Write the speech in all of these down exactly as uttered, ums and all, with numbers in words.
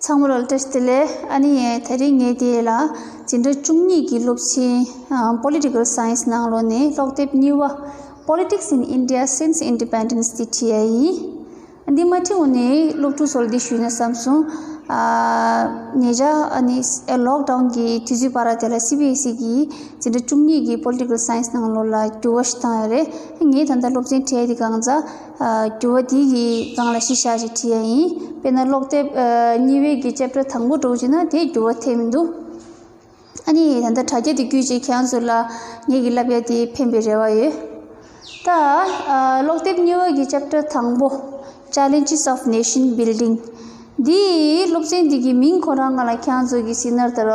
ཚང་མ་ལ་བཀྲ་ཤིས་བདེ་ལེགས། ཨ་ནི་དེ་རིང་ངས་དེ་ལ་འཛིན་གྲྭ་བཅུ་གཉིས་ཀྱི་སློབ་ཚན་Political Science ནང་ལོགས་ནས་ཀློག་དེབ་གཉིས་པ། Politics in India Since Independence དེ་བྲིས་ཡ་ཡིན། འདི་མ་བྲིས་གོང་ནས་སློབ་ཕྲུག་ཚོ་ལ་འདི་ཞུས་ན་བསམ་སོང་། ཨ། ཉེ་ཆར་ཨ་ནི་ལོག་ཌའུན་གྱི་དུས་ཚོད་བར་དེ་ལ་སི་བི་ཨེས་ཨི་གིས་འཛིན་གྲྭ་བཅུ་གཉིས་ཀྱི་Political Science ནང་ལོགས་ལ་འགྱུར་བ་ཞིག་བཏང་ཡོད་རེད། ངས་ད་ལྟ་སློབ་ཚན་བྲིས་ཡ་དེ་སྒང་ཙ། ཨ། འགྱུར་བ་དེ་གི་སྒང་ལ་གཞི་བཞག་ཅིག་བྲིས་ཡ་ཡིན། དཔེར་ན་ཀློག་དེབ་ཨ། གཉིས་པའི་གི་ཅེབ་ཊར་དང་པོ་འགྲོ་བྱས་ན་དེ་འགྱུར་བ་ཐེབས་མི་འདུག་ཨ་ནི་ད་ལྟ་དྲ་རྒྱ་དེ་བརྒྱུད་བྱས་ཁྱེད་རང་ཚོ་ལ་ངེད་ཀྱིས་བསླབ་ཡ་དེ་ཕན་པའི་རེ་བ་ཡོད། ད་ཨ། ཀློག་དེབ་གཉིས་པ་གི་ཅེབ་ཊར་དང་པོ། Challenges of Nation Building འདིའི་སློབ་ཚན་འདི་གི་མིང་ཁོ་རང་སྒང་ལ་ཁྱེད་རང་ཚོ་གིས་གཟིགས་ན་ལྟར་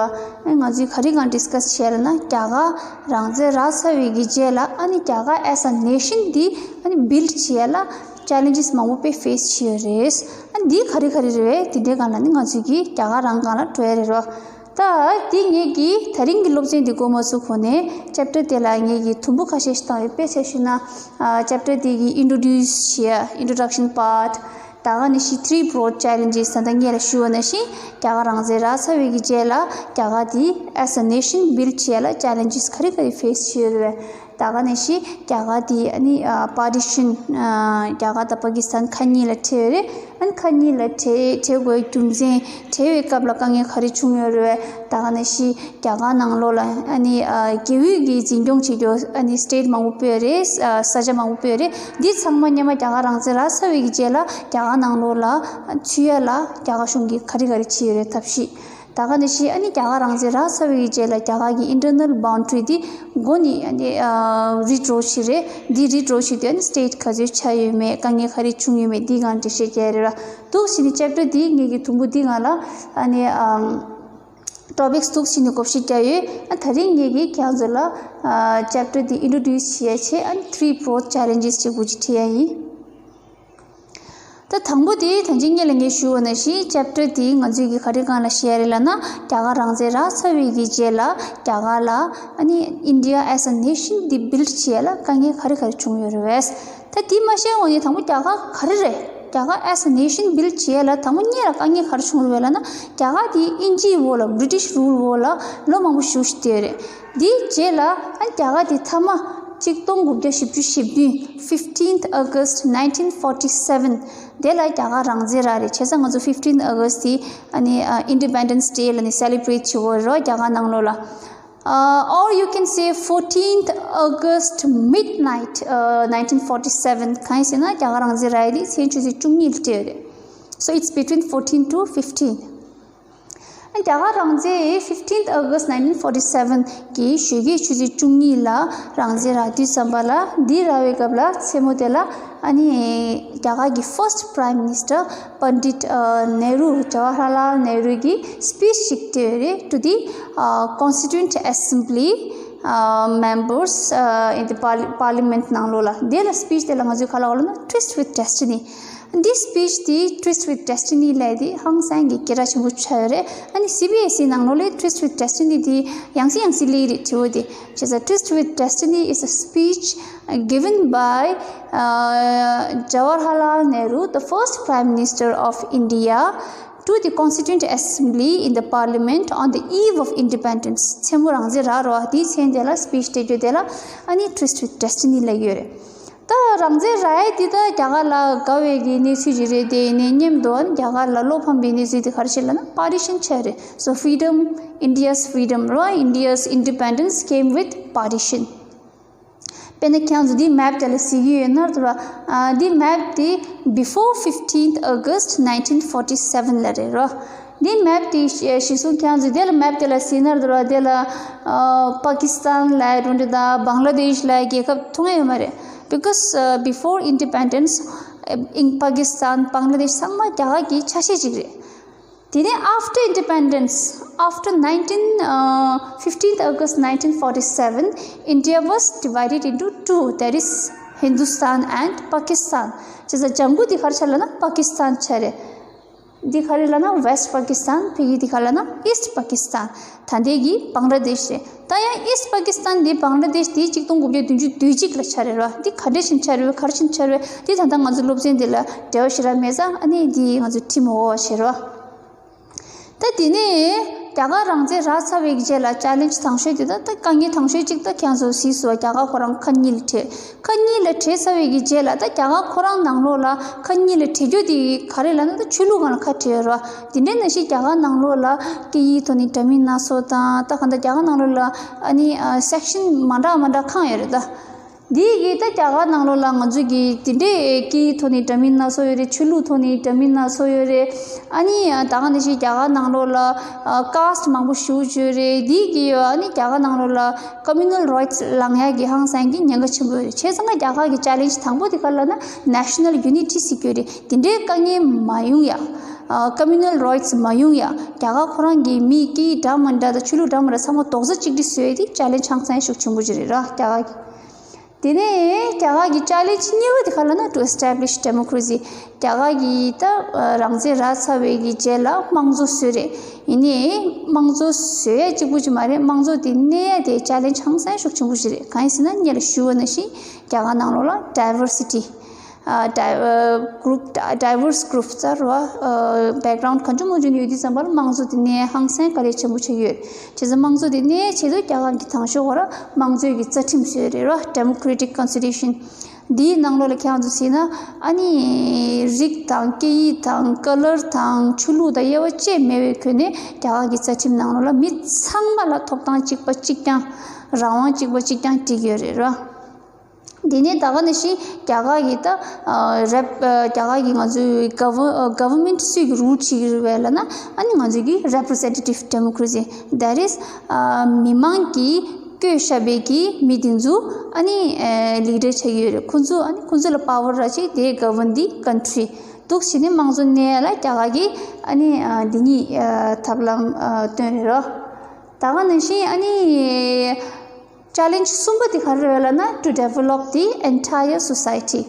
བ། ཨ། ང་ཚོས་ག་རེ་སྒང་ཌིས་ཀ་སི་བྱས་ལབ་ན། རྒྱ་གར་རང་བཙན་རག་ཚར་བའི་གི་རྗེས་ལ་ཨ་ནི་རྒྱ་གར་as a nation འདི་ཨ་ནི་བིལ་ཌི་བྱེད་ཡ་ལ་ཅེ་ལེན་ཇེ་སི་མང་པོ་དཔེ་ཕེ་སི་བྱས་ཡོད་རེད། ཨ་ནི་འདི་ག་རེ་ག་རེ་རེད་པས། དེ་འདྲའི་སྒང་ལ་ནི་ང་ཚོས་ཀྱིས་རྒྱ་གར་རང་སྒང་ལ་འགྲོ་ཡ་རེད་རོ། ད་དེ་ངེད་ཀྱིས་ད་རིང་གི་སློབ་ཚན་འདི་འགོ་མ་ཚུགས་གོང་ནས་ཅེབ་ཊར་དེ་ལ་ངེད་ཀྱིས་དུམ་བུ་ཁ་ཤས་ཤིག་བཏང་ཡོད། དཔེ་ཆ་བཤད་ན། ཨ། ཅེབ་ཊར་དེ་གི་ཨིན་ཊྲོ་ཌིའུ་སི་བྱེད་ཡ། Introduction part། ད་ག་ནང་བཞིན་three broad challenges ད་ལྟ་ངས་ལ་ཞུས་པ་ནང་བཞིན་རྒྱ་གར་རང་བཙན་རག་ཚར་བའི་གི་རྗེས་ལ་རྒྱ་གར་དེ་as a nation བིལ་ཌི་བྱེད་ཡ་ལ་ཅེ་ལེན་ཇེ་སི་ག་རེ་ག་རེ་ཕེ་སི་བྱས་ཡོད་རེད་པས། ད་ག་ནང་བཞིན་རྒྱ་གར་དེ་ཨ་ནི་ཨ། པར་ཊི་ཤན། ཨ། རྒྱ་གར་དང་པ་ཀི་སི་ཐན་ཁ་གཉིས་ལ་བྲལ་ཡོད་རེད། ཨ་ནི་ཁ་གཉིས་ལ་བྲལ་བྲལ་དགོས་རྒྱུ་མཚན། བྲལ་བའི་སྐབས་ལ་དཀའ་ངལ་ག་རེ་བྱུང་ཡོད་རེད་པས། ད་ག་ནང་བཞིན་རྒྱ་གར་ནང་ལོགས་ལ་ཨ་ནི་ཨ། རྒྱལ་བོད་ཀྱིས་འཛིན་སྐྱོང་བྱེད་རྒྱུ་ཨ་ནི་སི་ཊེ་ཊི་མང་པོ་སྤོས་རེད། ཨ། ས་ཆ་མང་པོ་སྤོས་རེད། འདི་ཚང་མ་སྔོན་མ་རྒྱ་གར་རང་བཙན་རག་ཚར་བའི་གི་རྗེས་ལ་རྒྱ་གར་ནང་ལོགས་ལ་ཚུད་ཡ་ལ་རྒྱ་གར་གཞུང་གིས་ག་རེ་ག་རེ་བྱས་ཡོད་རེད། ཐབས་ཤེས། ད་ག་ནང་བཞིན་ཨ་ནི་རྒྱ་གར་རང་བཙན་རག་ཚར་བའི་རྗེས་ལ་རྒྱ་གར་གྱི་ཨིན་ཊར་ནལ་བའུན་ཌ་རི་འདི་མགོ་ནས་ཨ་ནི་ཨ། རི་ཌོ་བྱས་རེད། འདི་རི་ཌོ་བྱས་དུས་ཨ་ནི་སི་ཊེ་ཊི་ག་ཚོད་ཆགས་ཡོད་མེད། དཀའ་ངལ་ག་རེ་བྱུང་ཡོད་མེད། འདི་སྒང་འགྲེལ་བཤད་རྒྱག་ཡ་རེད་ར། འདུག་སེ་ནི་ཅེབ་ཊར་འདི་ངེད་ཀྱིས་དུམ་བུ་འདི་སྒང་ལ་ཨ་ནི་ཨམ། ཊོ་པིག་སི་འདུག་སེ་ནི་བགོ་བཤའ་རྒྱག་ཡོད། ཨ། ད་རིང་ངེད་ཀྱིས་ཁྱེད་རང་ཚོ་ལ་ཨ། ཅེབ་ཊར་འདི་ཨིན་ཊྲོ་ཌིའུ་སི་བྱེད་ཡ་ཆེད་ཨ་ནི་three broad challenges ཅེས་འགོ་ཅིག་ཁྲིད་ཡ་ཡིན། ད་དང་པོ་དེ་ད་ཅི་སྔོན་ལ་ངས་ཞུས་པ་ནང་བཞིན་ཅེབ་ཊར་དེ་ང་ཚོས་ཀྱིས་ག་རེ་སྒང་ལ་བཤད་ཡ་རེད་ལབ་ན། རྒྱ་གར་རང་བཙན་རག་ཚར་བའི་གི་རྗེས་ལ་རྒྱ་གར་ལ་ཨ་ནི་India as a nation འདི་བིལ་ཌི་བྱེད་ཡ་ལ་དཀའ་ངལ་ག་རེ་ག་རེ་བྱུང་ཡོད་རེད་པས། ད་དེ་མ་བཤད་གོང་ནས་དང་པོ་རྒྱ་གར་ག་རེ་རེད། རྒྱ་གར་as a nation བིལ་ཌི་བྱེད་ཡ་ལ་དང་པོ་སྔོན་ལ་དཀའ་ངལ་ག་རེ་བྱུང་རེད་པས་ལབ་ན། རྒྱ་གར་དེ་དབྱིན་ཇིའི་འོག་ལ་བྷི་རི་ཊི་ཤི་རུལ་འོག་ལ་ལོ་མང་པོ་བཞུགས་བསྡད་ཡོད་རེད། དེའི་རྗེས་ལ་ཨ་ནི་རྒྱ་གར་དེ་མཐའ་མ་གཅིག་སྟོང་དགུ་བརྒྱ་བཞི་བཅུ་ཞེ་བདུན། Fifteenth August nineteen forty seven དེ་ལ་རྒྱ་གར་རང་བཙན་རག་རེད། བྱས་ཙང་ང་ཚོ་fifteen August དེ་ཨ་ནི་ཨ། Independence Day ལ་ནི་སེ་ལེ་བྷི་རེཊ་བྱེད་དགོས་རེད་རྒྱ་གར་ནང་ལོགས་ལ། ཨ། Or you can say fourteenth August midnight ཨ། nineteen forty seven གང་ཡིན་ཟེར་ན་རྒྱ་གར་རང་བཙན་རག་ཡ་དེ་མཚན་ཆུ་ཚོད་བཅུ་གཉིས་ལ་སྤྲད་ཡོད་རེད། So it's between fourteen to fifteen རྒྱ་གར་རང་བཙན། Fifteenth August nineteen forty seven གི་ཞོགས་ཀའི་ཆུ་ཚོད་བཅུ་གཉིས་ལ་རང་བཙན་རག་དུས་ཙམ་པ་ལ། འདི་རག་པའི་སྐབས་ལ་མཚན་མོ་དེ་ལ་ཨ་ནི་རྒྱ་གར་གྱི་first prime minister པཎྜི་ཏ་ཨ། ནེ་རུ། ཇ་ཝ་ཧར་ལཱལ་ནེ་རུ་གིས་སི་པིཆ་ཅིག་སྤྲད་ཡོད་རེད། To the ཨ། Constituent Assembly ཨ། members ཨ། in the parli- parliament ནང་ལོགས་ལ། དེ་ལ་སི་པིཆ་དེ་ལ་ང་ཚོས་ག་ལབ་དགོས་ལབ་ན། Tryst with Destiny འདི་སི་པིཆ་འདི་Tryst with Destiny ལབ་ཡ་དེ་ཧང་སང་གི་སྐད་གྲགས་ཆེན་པོ་ཆགས་ཡོད་རེད། ཨ་ནི་སི་བི་ཨེས་ཨི་ནང་ལོགས་ལ་Tryst with Destiny འདི་ཡང་སེ་ཡང་སེ་སླེབས་རེད་དྲི་བ་འདི། བྱས་ཙང་Tryst with Destiny is a speech given by uh, Jawaharlal Nehru, the first Prime Minister of India, to the Constituent Assembly in the Parliament on the eve of independence མཚན་མོ་རང་བཙན་རག་རོགས་དེའི་མཚན་དེ་ལ་སི་པིཆ་སྤྲད་རྒྱུ་དེ་ལ་ཨ་ནི་Tryst with Destiny ལབ་ཡོད་རེད། ད་རང་བཙན་རག་ཡ་འདི་ད་རྒྱ་གར་ལ་དགའ་བའི་གི་གནས་ཚུལ་ཅིག་རེད། དེ་ཡིན་ནའི་མཉམ་དུ་རྒྱ་གར་ལ་བློ་ཕམ་པའི་གནས་ཚུལ་དེ་ག་རེ་ཆགས་ལབ་ན། པར་ཊི་ཤན་ཆགས་རེད། So freedom, India's freedom རོ། India's independence came with partition དཔེར་ན་ཁྱེད་རང་ཚོ་འདི་མེབ་དེ་ལ་གཟིགས་ཀྱི་ཡོད་ན་རེད་བ། ཨ། འདི་མེབ་དེ་before fifteenth August nineteen forty seven ལ་རེད་རོ། འདི་མེབ་དེ་གཞི་གཞི་བཟུང་ཁྱེད་རང་ཚོ་དེ་ལ་མེབ་དེ་ལ་གཟིགས་ན་རེད་བ། དེ་ལ་ཨ། པ་ཀི་སི་ཐན་ལ་རུ་འདྲ་དང་བང་ལ་དེཤ་ལ་རྒྱལ་ཁབ་ཐོན་ཡོད་མ་རེད། Because uh, before independence in Pakistan, Bangladesh ཚང་མ་རྒྱ་གར་གྱི་ཆ་ཤས་ཅིག་རེད། དེ་ནས་after independence, after nineteen uh, fifteenth August nineteen forty seven, India was divided into two, that is Hindustan and Pakistan བྱས་ཙང་ལྗང་གུ་འདི་ག་རེ་ཆགས་ལབ་ན་པ་ཀི་སི་ཐན་ཆགས་རེད། འདི་ག་རེ་ལབ་ན་West Pakistan བོད་ཡིག་འདི་ག་རེ་ལབ་ན་East Pakistan ད་ལྟའི་གི་བང་ལ་དེཤ་རེད། ད་ཡང་East Pakistan འདི་བང་ལ་དེཤ་འདི་གཅིག་སྟོང་དགུ་བརྒྱ་བདུན་ཅུ་དོན་གཅིག་ལ་ཆགས་རེད་རོ། འདི་ག་འདྲ་ཞིག་ཆགས་རེད་བས། ག་རེ་ཞིག་ཆགས་རེད་བས། འདི་ད་ལྟ་ང་ཚོ་སློབ་ཚན་འདི་ལ་འབྲེལ་བ་ཞེ་དྲག་མེད་ཙང་ཨ་ནི་འདི་ང་ཚོ་ཁྲིད་མ་དགོས་པ་བྱེད་རོ། ད་དེ་ནས་རྒྱ་གར་རང་བཙན་རག་ཚར་བའི་རྗེས་ལ་ཅ་ལེན་ཇི་དང་ཤོས་དེ་ད་ད་དཀའ་ངལ་དང་ཤོས་གཅིག་ད་ཁྱེད་ཚོ་གཟིགས་སོང་། རྒྱ་གར་ཁོ་རང་ཁ་གཉིས་ལ་བྲལ། ཁ་གཉིས་ལ་བྲལ་ཚར་བའི་གི་རྗེས་ལ་ད་རྒྱ་གར་ཁོ་རང་ནང་ལོགས་ལ་ཁ་གཉིས་ལ་བྲལ་རྒྱུ་དེ་ག་རེ་ལབ་ན་ད་ཆོས་ལུགས་སྒང་ལ་ཁ་བྲལ་ཡོད་རེད་བ། དེ་འདྲའི་ནང་བཞིན་རྒྱ་གར་ནང་ལོགས་ལ་སྐད་ཡིག་ཐོག་ནས་འདྲ་མིན་སྣ་ཚོགས་དང་ད་ག་འདྲ་རྒྱ་གར་ནང་ལོགས་ལ་ཨ་ནི་སེག་ཤན་མ་འདྲ་མ་འདྲ་ཁེངས་ཡོད་རེད་ད། འདི་གི་ད་རྒྱ་གར་ནང་ལོགས་ལ་ང་ཚོ་གི་དེ་འདྲའི་སྐད་ཡིག་ཐོག་ནས་འདྲ་མིན་སྣ་ཚོགས་ཡོད་རེད། ཆོས་ལུགས་ཐོག་ནས་འདྲ་མིན་སྣ་ཚོགས་ཡོད་རེད། ཨ་ནི་ད་ག་ནང་བཞིན་རྒྱ་གར་ནང་ལོགས་ལ་ཀཱ་སི་ཊི་མང་པོ་ཞེ་པོ་ཅིག་ཡོད་རེད། འདི་གི་ཨ་ནི་རྒྱ་གར་ནང་ལོགས་ལ་ཀོ་མུ་ནལ་རའིཊ་སི་ལེན་ཡག་གི་ཧང་སང་གི་ཉེན་ཁ་ཆེན་པོ་ཡོད་རེད། བྱས་ཙང་ང་རྒྱ་གར་གི་ཅ་ལེན་ཇི་དང་པོ་དེ་ག་རེ་ལབ་ན་ནེ་ཤ་ནལ་ཡུ་ནི་ཊི་ཟེར་གྱི་ཡོད་རེད། དེ་འདྲའི་དཀའ་ངལ་མ་ཡོང་ཡ། ཀོ་མུ་ནལ་རའིཊ་སི་མ་ཡོང་ཡ། རྒྱ་གར་ཁོ་རང་གི་མི་སྐད་ཡིག་འདྲ་མི་འདྲ་དང་ཆོས་ལུགས་འདྲ་མི་འདྲ་ཚང་མ་རྡོག་རྩ་གཅིག་སྒྲིལ་བཟོ་ཡ་དེ་ཅ་ལེན་ཇི་ཧང་སང་ཤུགས་ཆེན་པོ་ཅིག་རེད་ར་རྒྱ་གར་གི། དེ་ནས་རྒྱ་གར་གྱི་ཅ་ལེན་ཇི་གཉིས་པ་དེ་ག་ལབ་ན་to establish democracy། རྒྱ་གར་གྱི་ད་རང་བཙན་རག་ཚར་བའི་གི་རྗེས་ལ་དམངས་གཙོ་བཟོས་རེད། ཡིན་ནའི་དམངས་གཙོ་བཟོ་ཡ་གཅིག་པུ་ཅིག་མ་རེད། དམངས་གཙོ་དེ་གནས་ཡ་དེ་ཅ་ལེན་ཇི་ཧང་སང་ཤུགས་ཆེན་པོ་ཞིག་རེད། གང་ཡིན་ཟེར་ན་སྔོན་ལ་ཞུས་པ་ནང་བཞིན་རྒྱ་གར་ནང་ལོགས་ལ་diversity ཨ་ཌའི་ཨ་གུ་རུབ་ཌའི་ཝར་སི་གུ་རུབ་ཙམ་རེད་བ། ཨ་བེག་གྷ་རའུན་ཌི་གང་བྱུང་མང་བྱུང་ཡོད་དུས་ཙམ་པ་ལ་དམངས་གཙོ་དེ་གནས་ཡ་ཧང་སང་དཀའ་ལས་ཆེན་པོ་ཆགས་ཡོད། བྱས་ཙང་དམངས་གཙོ་དེ་གནས་ཡ་ཆེད་དུ་རྒྱ་གར་གྱི་དང་ཤོས་ཁོ་རང་དམངས་གཙོའི་གི་རྩ་ཁྲིམས་བཟོས་རེད་ར། Democratic Constitution། འདིའི་ནང་ལོགས་ལ་ཁྱེད་རང་ཚོ་གཟིགས་ན་ཨ་ནི་རིགས་དང་སྐད་ཡིག་དང་ཀ་ལར་དང་ཆོས་ལུགས་དང་དབྱེ་བ་བཅས་མེད་པའི་ཁྱོན་ནས་རྒྱ་གར་གྱི་རྩ་ཁྲིམས་ནང་ལོགས་ལ་མི་ཚང་མ་ལ་ཐོབ་ཐང་གཅིག་པ་གཅིག་རྐྱང་། རང་དབང་གཅིག་པ་གཅིག་རྐྱང་བསྒྲིགས་ཡོད་རེད་ར། དེ་ནས་ད་ག་ནང་བཞིན་རྒྱ་གར་གྱི་ད་ཨ་རེབ་ཨ་རྒྱ་གར་གྱི་ང་ཚོའི་གྷ་ཝར་ཨ་གྷ་ཝར་མེན་ཊི་སུས་ཀྱི་རུལ་བྱེད་ཀྱི་རེད་པས་ལབ་ན། ཨ་ནི་ང་ཚོའི་གི་representative democracy, that is ཨ་མི་མང་གིས་བསྐོས་བཞག་པའི་གི་མི་དེ་ཚོ་ཨ་ནི་ཨ་ལི་ཌར་བྱེད་ཀྱི་ཡོད་རེད། ཁོང་ཚོ་ཨ་ནི་ཁོང་ཚོ་ལ་པ་ཝར་རག་བྱས་དེ་govern the country། འདུག་བྱས་ནས་དམངས་གཙོ་གནས་ཡ་ལ་རྒྱ་གར་གྱི་ཨ་ནི་ཨ་འདི་གཉིས་ཨ་ཐབས་ལམ་ཨ་བཏོན་རེད་རོ། ད་ག་ནང་བཞིན་ཨ་ནི། ཅ་ལེན་ཇི་གསུམ་པ་དེ་ག་རེ་རེད་ལབ་ན། to develop the entire society།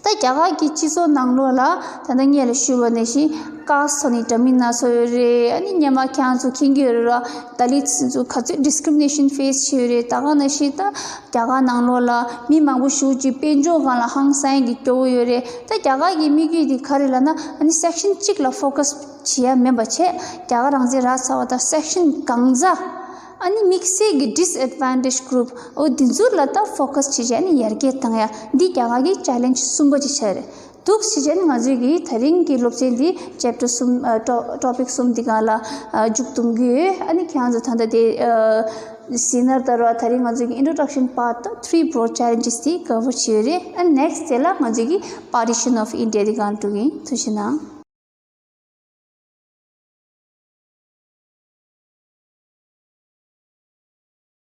ད་རྒྱ་གར་གྱི་སྤྱི་ཚོགས་ནང་ལོགས་ལ་ད་ལྟ་སྔོན་ལ་ཞུས་པ་ནང་བཞིན་ཀཱ་སི་ཊི་ཐོག་ནས་འདྲ་མིན་སྣ་ཚོགས་ཡོད་རེད། ཨ་ནི་སྔོན་མ་ཁྱེད་རང་ཚོ་མཁྱེན་གྱི་ཡོད་རེད་ར། ད་ལི་ཊི་ཚོ་ག་ཚོད་discrimination face བྱས་ཡོད་རེད། ད་ག་ནང་བཞིན་ད་རྒྱ་གར་ནང་ལོགས་ལ་མི་མང་པོ་ཞེ་པོ་ཅིག་དཔལ་འབྱོར་སྒང་ལ་ཧང་སང་གི་སྐྱོ་བོ་ཡོད་རེད། ད་རྒྱ་གར་གྱི་དམིགས་ཡུལ་དེ་ག་རེ་ལབ་ན། ཨ་ནི་སེག་ཤན་གཅིག་ལ་ཕོ་ཀ་སི་བྱེད་ཡ་མིན་པ་བྱས། རྒྱ་གར་རང་བཙན་རག་ཚར་བ་དང་སེག་ཤན་གང་ཟག་ཨ་ནི་དམིགས་བསལ་གྱི་disadvantaged group འོ་འདི་ཚོ་ལ་ད་focus བྱེད་བྱས་ནས་ཡར་རྒྱས་བཏང་ཡ། འདི་རྒྱ་གར་གྱི་ཅ་ལེན་ཇི་གསུམ་པ་ཅིག་ཆགས་རེད། འདུག་བྱས་བྱས་ནས་ང་ཚོའི་གི་ད་རིང་གི་སློབ་ཚན་འདི་ཅེབ་ཊར་གསུམ་ཨ་ཊོ་ཊོ་པིག་གསུམ་འདི་སྒང་ལ་ཨ་མཇུག་བསྡོམས་ཀྱི་ཡོད། ཨ་ནི་ཁྱེད་རང་ཚོ་ད་ལྟ་དེ་ཨ་གཟིགས་ན་ལྟར་བ་ད་རིང་ང་ཚོའི་གི་introduction part དང་three broad challenges དེ་cover བྱས་ཡོད་རེད། ཨ་next དེ་ལ་ང་ཚོའི་གི་partition of India འདི་སྒང་འགྲོ་གི་ཡིན། ཐུགས་རྗེ་གནང་།